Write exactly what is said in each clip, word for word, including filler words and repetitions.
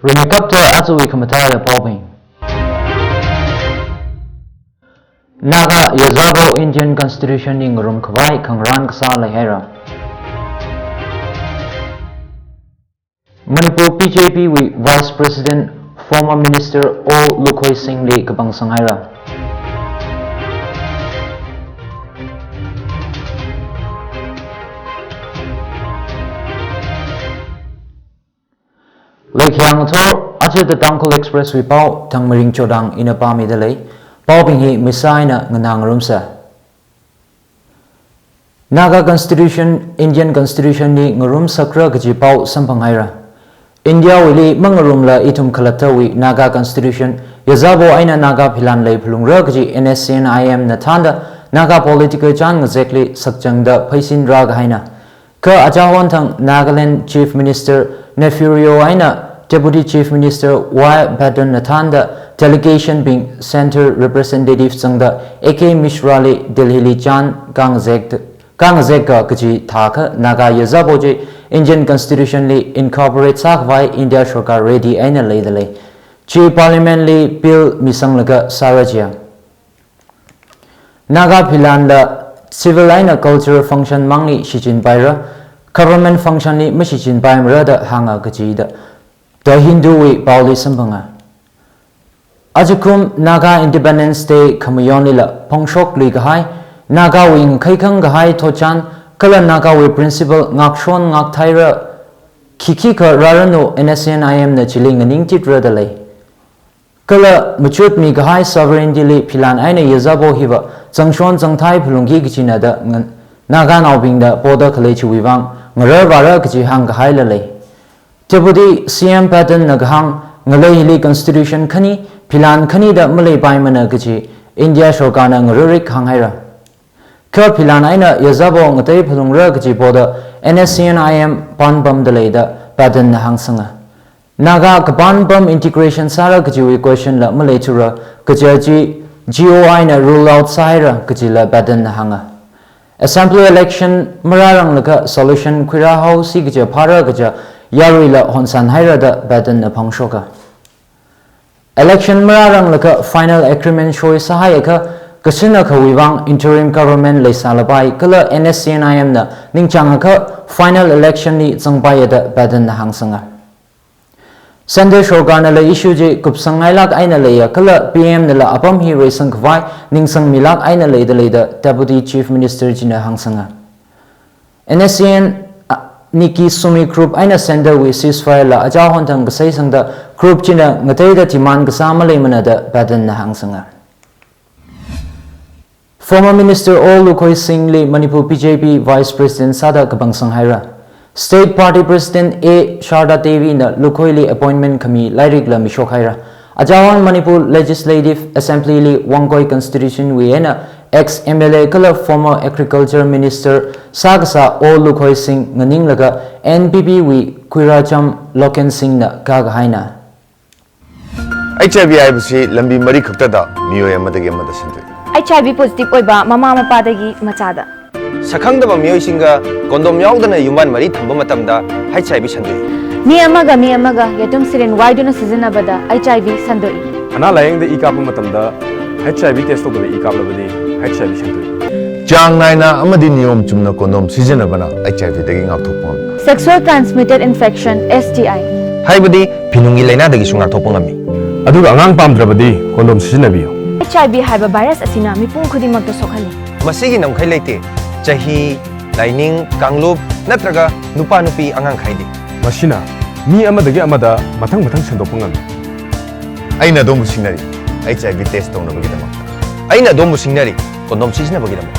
Ringkapta ajawui khamathāda paobing. Naga yazābo Indian Constitution li ngarumkhavai khangarān kasā leihaira. Manipur B J P wui Vice President, former Minister O Lukhoi Singh li kapangsang haira. Leikhiang thor, aja The Tangkhul Express wui pao, Thangmaring Chodang ina pāmida lei. Paobing hi misa eina nganā ngarumsa. Naga Constitution, Indian Constitution li ngarumsakra kaji pao samphang haira. India wuili mangarumla ithum khalattawui Naga Constitution yazābo eina Naga philan leiphalungra kaji N S C N I M na thānda Naga political chān ngazekli sakchangda pheisin rākahaina. Kha achāhon thang Nagaland Chief Minister Neiphiu Rio eina Deputy Chief Minister Y Patton na thānda delegation bing Centre representative zangda A K Mishra li Delhi li chān kangazek, kangazeka kaji thākha Naga yazābo chi Indian Constitution li incorporate sākhavai India sorkar ready eina leida lei. Chi Parliament li bill misanglaga sāra jiya. Naga philanla civil eina cultural function mangli shichinpaira, government function li mashichinpaimara da hānga kajida The Hindu wui paoli samphanga. Ajakum Naga Independence Day khamayonlila phongshok luikahai, Nagawui ngakhaikhang kahai thotchan, kala Nagawui principle ngakshon ngaktheira, khikhikha rāranu N S C N I M na chili nganingtitra da lei. Kala machutmi kahai sovereignty li philan eina yazābo hiva zangshon zangthai phalungki kajina da ngan-, Naganaobingna poda khalei chiwui vang ngararvāra kaji hāngkahaila lei. Deputy C M Patton na kahāng, ngalei hili constitution khani, philan khani da maleipaimana kaji India sorkarna ngararik hānghaira. Kha philan eina yazābo ngatei phalungra kaji poda N S C N I M pānpamda lei da Patton na hāngsanga. Naga kapānpam integration sāra kajiwui question la maleithura, kaja chi G O I na rule out sāhaira kajila Patton na hānga. Assembly election marāranglakha solution khuirāhaosi kaja phāra kaja yaruila honsanhaira da Patton na phangshoka. Election marāranglakha final agreement soi sāhaiakha, kasina khawui vang interim government leisālapai kala N S C N I M na ningchāngakha final election li zangpaiya da Patton na hāngsanga. Centre sorkarnala issue chi kupsangngailāk eina leiya kala P M nala apam hi reisangkhavai ningsangmilāk eina leida lei da Deputy Chief Minister china hāngsanga. N S C N, a, Niki Sumi group eina Centre wui ceasefire la achāhon thang kasai sangda group china ngateida demand kasā maleimana da Patton na hāngsanga. Former Minister O Lukhoi Singh li Manipur B J P Vice President sāda kapangsang haira. State Party President A Sharda Devi na Lukhoi li appointment khami lairikla mishok haira. Achāhon Manipur Legislative Assembly li Wangoi constitution wui eina ex M L A kala former Agriculture Minister sākasā O Lukhoi Singh nganinglaga N P P wui Khuiracham Loken Singh na kākahaina. H I V haibasi lambi mari khaktada miyo amada ge amada sandui. H I V positive ꯑꯣꯏꯕ ꯃꯃꯥ ꯃꯄꯥꯗꯒꯤ ꯃꯆꯥꯗ. ꯁꯛꯈꯪꯗꯕ ꯃꯤꯑꯣꯏꯁꯤꯡꯒ condom ꯌꯥꯎꯗꯅ ꯌꯨꯝꯕꯥꯟ ꯃꯔꯤ ꯊꯝꯕ ꯃꯇꯝꯗ H I V ꯁꯟꯗꯣꯛꯏ꯫ ꯃꯤ ꯑꯃꯒ ꯃꯤ ꯑꯃꯒ ꯌꯦꯇꯨꯝ syringe ꯋꯥꯏꯗꯨꯅ ꯁꯤꯖꯤꯟꯅꯕꯗ H I V ꯁꯟꯗꯣꯛꯏ꯫ ꯑꯅꯥ ꯂꯥꯌꯦꯡꯗ ꯏ ꯀꯥꯞꯄ ꯃꯇꯝꯗ H I V test ꯇꯧꯗꯕ ꯏ ꯀꯥꯞꯂꯕꯗꯤ H I V ꯁꯟꯗꯣꯛꯏ꯫ ꯆꯥꯡ ꯅꯥꯏꯅ ꯑꯃꯗꯤ ꯅꯤꯌꯣꯝ ꯆꯨꯝꯅ condom ꯁꯤꯖꯤꯟꯅꯕꯅ H I V ꯗꯒꯤ ꯉꯥꯛꯊꯣꯛꯄ ꯉꯝꯃꯤ꯫ Sexual transmitted infection, S T I꯫ ꯍꯥꯏꯕꯗꯤ ꯐꯤꯅꯨꯡꯒꯤ ꯂꯥꯏꯅꯥꯗꯒꯤꯁꯨ ꯉꯥꯛꯊꯣꯛꯄ ꯉꯝꯃꯤ꯫ ꯑꯗꯨꯒ ꯑꯉꯥꯡ ꯄꯥꯝꯗ꯭ꯔꯕꯗꯤ condom ꯁꯤꯖꯤꯟꯅꯕꯤꯌꯨ꯫ H I V ꯍꯥꯏꯕ virus ꯑꯁꯤꯅ ꯃꯤꯄꯨꯝ ꯈꯨꯗꯤꯡꯃꯛꯇ ꯁꯣꯛꯍꯜꯂꯤ꯫ ꯃꯁꯤꯒꯤ ꯉꯝꯈꯩ ꯂꯩꯇꯦ꯫ ꯆꯍꯤ, ꯂꯥꯏꯅꯤꯡ, ꯀꯥꯡꯂꯨꯞ ꯅꯠꯇ꯭ꯔꯒ ꯅꯨꯄꯥ ꯅꯨꯄꯤ ꯑꯉꯥꯡ ꯈꯥꯏꯗꯦ꯫ ꯃꯁꯤꯅ ꯃꯤ ꯑꯃꯗꯒꯤ ꯑꯃꯗ ꯃꯊꯪ ꯃꯊꯪ ꯁꯟꯗꯣꯛꯄ ꯉꯝꯃꯤ꯫ ꯑꯩꯅ ꯑꯗꯣꯝꯕꯨ ꯁꯤꯡꯅꯔꯤ, H I V test ꯇꯧꯅꯕꯒꯤꯗꯃꯛ꯫ ꯑꯩꯅ ꯑꯗꯣꯝꯕꯨ ꯁꯤꯡꯅꯔꯤ, condom ꯁꯤꯖꯤꯟꯅꯕꯒꯤꯗꯃꯛ꯫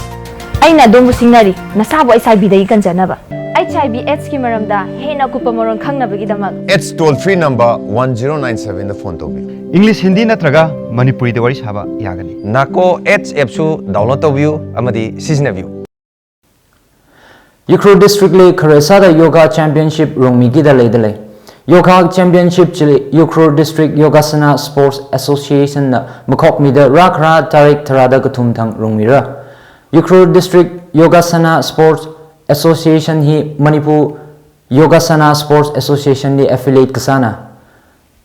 ꯑꯩꯅ ꯑꯗꯣꯝꯕꯨ ꯁꯤꯡꯅꯔꯤ, ꯅꯁꯥꯕꯨ H I V ꯗꯒꯤ ꯀꯟꯖꯅꯕ꯫ H I V AIDS ꯀꯤ ꯃꯔꯝꯗ ꯍꯦꯟꯅ ꯑꯀꯨꯞꯄ ꯃꯔꯣꯜ ꯈꯪꯅꯕꯒꯤꯗꯃꯛ꯫ AIDS toll free number one zero nine seven ꯗ phone ꯇꯧꯕꯤꯌꯨ꯫ English, Hindi ꯅꯠꯇ꯭ꯔꯒ ꯃꯅꯤꯄꯨꯔꯤꯗ ꯋꯥꯔꯤ ꯁꯥꯕ ꯌꯥꯒꯅꯤ꯫ NACO AIDS app ꯁꯨ download ꯇꯧꯕꯤꯌꯨ ꯑꯃꯗꯤ ꯁꯤꯖꯤꯟꯅꯕꯤꯌꯨ꯫ Ukhrul District ꯂꯤ ꯈꯔꯁꯥꯗ Yoga Championship ꯔꯣꯡꯃꯤꯒꯤꯗ ꯂꯩꯗ ꯂꯩ꯫ Yoga Championship chilli Ukhrul District Yogasana Sports Association ꯅ ꯃꯈꯣꯛ ꯃꯤꯗ ꯔꯥ ꯈꯔꯥ ꯇꯥꯔꯤꯛ ꯊꯔꯥꯗ ꯀꯊꯨꯝ ꯊꯪ ꯔꯣꯡꯃꯤꯔ꯫ Ukhrul District Yogasana Sports Association ꯍꯤ ꯃꯅꯤꯄꯨꯔ Yogasana Sports Association ꯂꯤ affiliate ꯀꯁꯥꯅ꯫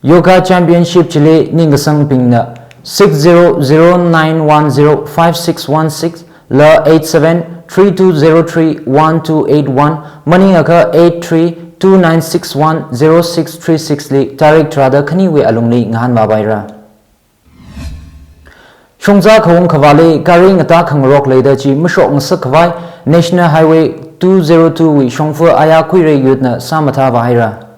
Yoga Championship chili ningkasangbingna six zero zero nine one zero five six one six la eight seven three two zero three one two eight one, maningakha eight three two nine six one zero six three six li tarik tharāda khaniwui alungli ngahānvāpaira. Shongza khaung khavāli gari ngatā khangarok leida chi mashokngasak khavai National Highway two zero two wui shongfa aya Kuirei Youth na sāmathāvāhaira.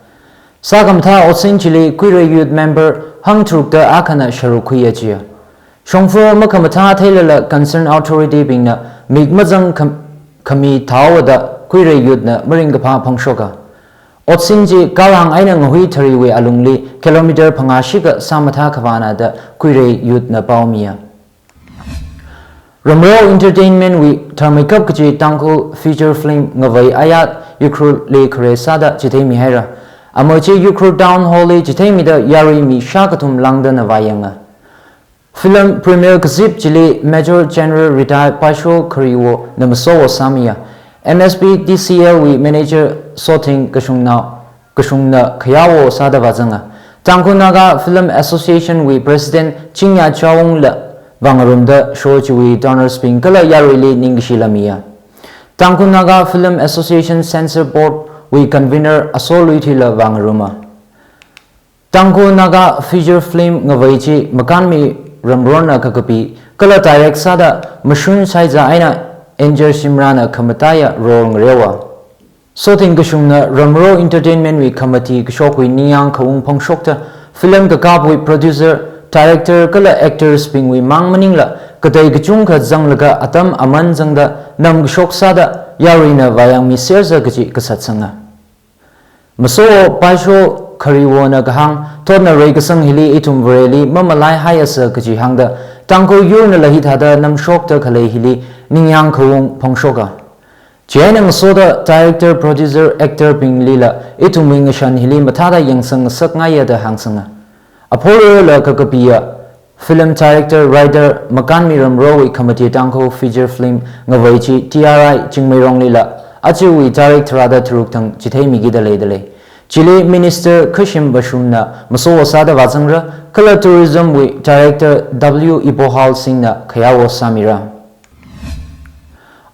Sākhamathā otsin chili Kuirei Youth member hangtharukda akhana sharuk khuiya jiya. Shongfa makhamathā theilala concerned authority bingna mik mazang kham-, khami thaoda Kuirei Youth na maringkaphā phangshoka. Otsin chi kalhāng eina ngahui thariwui alungli kilometer phangā shikha sāmathā khavāna da Kuirei Youth na paomiya. Ramro Entertainment wui tharmeikap kachi Tangkhul feature film Ngavei aya Ukhrul li khare sāda chitheimihaira. Ama chi Ukhrul Town Hall li chitheimida yarui mi shākathum langdana vāyanga. Film premiere kazip chili Major General Retired Paisho Khariwo na masowo sāmiya. M S P T C L wui manager Sothing Kashungna, Kashungna khayawo sāda vāzanga. Tangkhul Naga Film Association wui President Chingya Chawung la vāngarumda show chiwui donors bing kala yaruili ningkashi lāmiya. Tangkhul Naga Film Association Censor Board wui convener Aso Luithui la vāngaruma. Tangkhul Naga feature film Ngavei chi Makanmi Ramrona kakapi kala direct sāda Mashun Shaiza eina Angel Shimrana khamataiya role ngareowa. Sothing Kashungna Ramro Entertainment wui khamati kashokwui ningyāng khaung phongshokta film kakapwui producer, director kala actors bingwui māng maningla katei kachungkha zanglaga atam aman zangda nam kashok sāda yaruina vāyangmisersa kachi kasatsanga. Masowo Paisho Khariwona kahāng, thotna reikasang hili ithum Vareli mamalaihaiasa kachi hāngda, Tangkhul yurnala hithāda namshokta khalei hili ningyāng khaung phongshoka. Chieina ngasoda director, producer, actor binglila ithumwui ngashan hili mathāda yangsang ngasakngaiya da hāngsanga. Aphorola kakapiya film director, writer Makanmi Ramrowui khamati Tangkhul feature film Ngavei chi T R I Chingmeironglila ajawui tarik tharāda tharuk thang chitheimikida leidalei. Chili Minister Khashim Vashumna masowo sāda vāzangra, kala tourism wui director W Ibohal Singhna khayawo sāmira.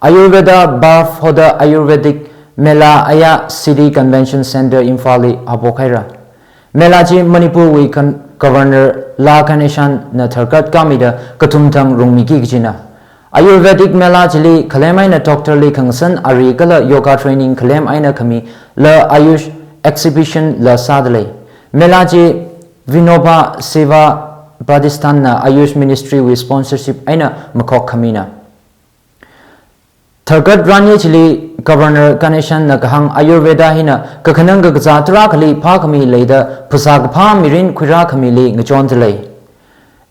Ayurveda Bhav hoda Ayurvedic Mela aya City Convention Centre Imphal li haophokhaira. Mela chi Manipur wui kan-, Governor La Ganesan na tharkat kamida kathum thang rungmiki kajina. Ayurvedic Mela chili khalem eina doctor li khangasan ari kala yoga training khalem eina khami la Ayush exhibition la sādalei. Mela chi Vinoba Seva Pradishthan na Ayush Ministry wui sponsorship eina makhok khamina. Tharkat ranye chili Governor Ganesan na kahāng Ayurveda hina kakhanang kakazā tarākhali phākhami leida phasā kaphā mirin khuirākhamili ngachondalei.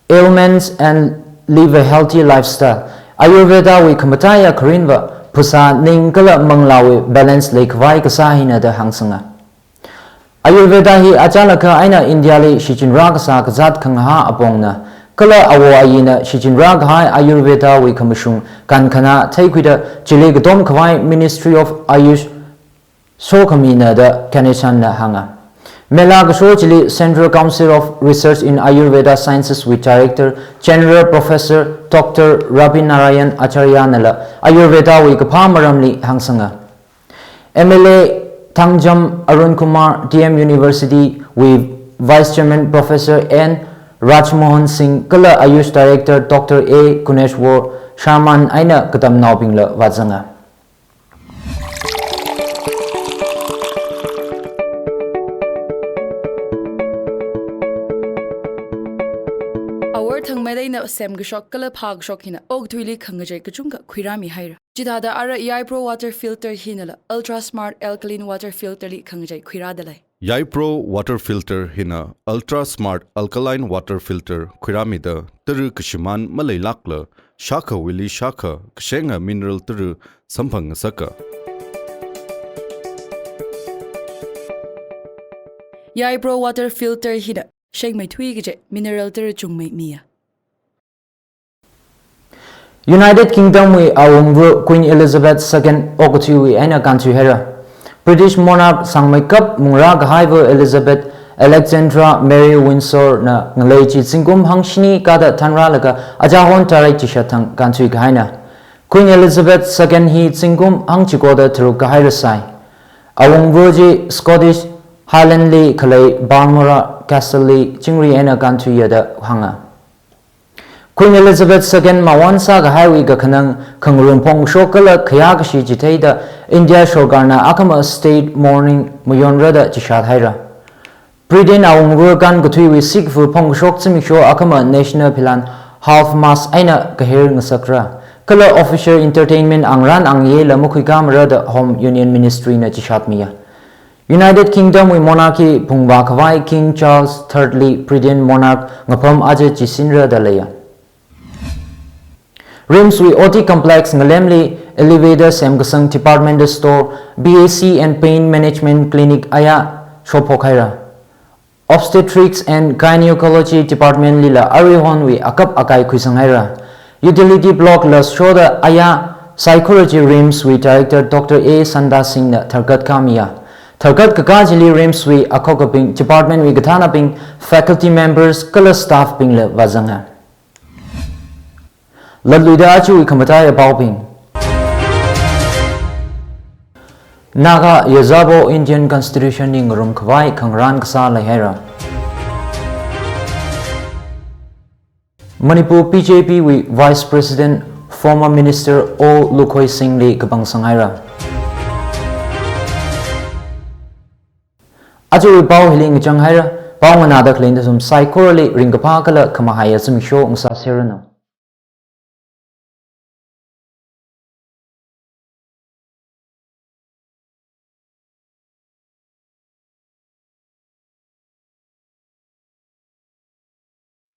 Ailments and live a healthy lifestyle. Ayurveda wui khamataiya kharinva phasā ning kala manglāwui balance leikhavai kasā hina da hāngsanga. Ayurveda hi achālakha eina India li shichinrā kasā kazāt khangahā apongna, kala awo ayina shichinrā kahai Ayurveda wui khamashung kankhanā theikhuida chili katom khavai Ministry of Ayush sokhamina da Ganesan na hānga. Mela kasho chili Central Council of Research in Ayurveda Sciences wui Director General Professor Doctor Rabi Narayan Acharya nala Ayurveda wui kaphā maramli hāngsanga. M L A Thangjam Arun Kumar, D M University wui Vice Chairman Professor N Rajmohan Singh kala Ayush Director Doctor A Guneshwar Sharma eina katamnaobingla vāzanga. Awor thangmeida ina semkashok kala phākashok hina okathuili khangachei kachungkha khuirāmihaira. Chithāda ara Yaipro water filter hinala ultra smart alkaline water filter li khangachei khuirādalei. Yaipro water filter hina ultra smart alkaline water filter khuirāmida tara kashimān maleilākla shākhawuili shākha kashenga mineral tara samphang ngasaka. Yaipro water filter hina shengmeithui kaji mineral tara chungmei miya. United Kingdom wui awungva Queen Elizabeth second okathuiwui eina kānthuihaira. British monarch sangmeikap mungrā kahaiva Elizabeth Alexandra Mary Windsor na ngalei chi zingkum hangshini kada thanrālaga achahon tarei chishat thang kānthui kahaina. Queen Elizabeth second hi zingkum hangchikoda tharuk kahairasai. Awungva chi Scottish Highland li khalei Balmoral Castle li chingri eina kānthuiya da hānga. Queen Elizabeth second mawon sākahaiwui kakhanang khangarum phongshok kala khayākashi chitheida India sorkarna akhama state mourning mayonra da chishat haira. Britain awungva kankathuiwui sikva phongshok zimiksho akhama national philan half mast eina kahir ngasakra. Kala official entertainment angran angyela makhuikamara da Home Union Ministry na chishatmiya. United Kingdom wui monarchy phungvā khavai King Charles third li Britain monarch ngapham aja chisinra da leiya. RIMS wui O T complex ngalemli elevator semkasang department store, B A C and pain management clinic aya shopphok haira. Obstetrics and Gynecology Department lila aruihonwui akap akai khuisang haira. Utility block la shoda aya saikora chi RIMS wui Director Doctor A Santa Singh na tharkat kamiya. Tharkat kakā chili RIMS wui akhokabing, department wui kathānabing, faculty members kala staff bingla vāzanga. Latluida achuwui khamataiya paobing. Naga yazābo Indian Constitution li ngarum khavai khangarān kasā leihaira. Manipur B J P wui Vice President former Minister O Lukhoi Singh li kapangsang haira. Achuwui pao hili ngachang haira, pao nganāda khalei nathum saikorali ringkaphā kala khamahaiya zimiksho ngasāserranu.